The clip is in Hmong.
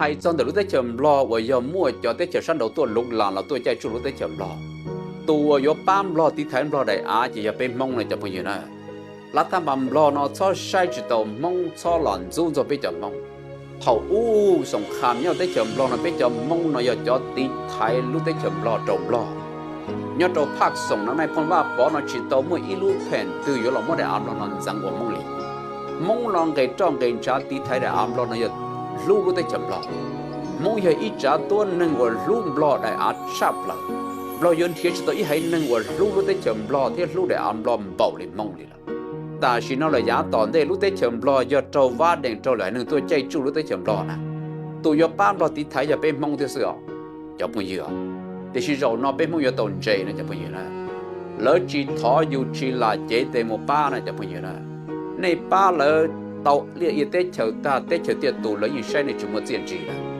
Hais txog ntawm lub teb chaws Nplog uas yog muaj cov teb chaws sab nraud tuaj loob las los tuaj caij tsuj lub teb chaws Nplog, tus uas yuav pab Nplog tiv thaiv Nplog daim av ces yog peb Hmoob no cov phooj ywg na. Lab thaj mas Nplog no txhob saib tsis taus Hmoob, txhob los ntxub ntxaug peb cov Hmoob. Thaum ub xoom kham nyob teb chaws Nplog no peb cov Hmoob no yog cov tiv thaiv lub teb chaws Nplog rau Nplog. Nyob rau phaj xoom no Nais Phoo Vaj Pov no tsis tau muaj ib lub phem twg yuav los muab daim av Nplog no ntxeev ua Hmoob li. Hmoob no nqes roj nqes ntshav tiv thaiv daim av Nplog no yog hlub lub teb chaws Nplog. Hmoob yog ib tsav tuab neeg uas hlub Nplog daim av tshaj plaws. Nplog yuav nrhiav tsis tau ib haiv neeg uas hlub lub teb chaws Nplog thiab hlub daim av Nplog npaum li Hmoob li lawm. Tam sim no lawm yav tom ntej lub teb chaws Nplog yog raug Vab Dees raug lwm haiv neeg tuaj caij tsuj lub teb chaws Nplog na. Tus yuav pab Nplog tiv thaiv yog peb Hmoob thiab xwb os cov phooj ywg. Tiam sis zaum no peb Hmoob yuav tau ntse no cov phooj ywg na. Lawv tsis thov yus tsis lam cev tes mus pab na cov phooj ywg na. Nej pab lawv tau liaj ia teb chaws tag teb chaws tiaj tus lawv yeej saib nej tsis muaj txiaj ntsig lawm.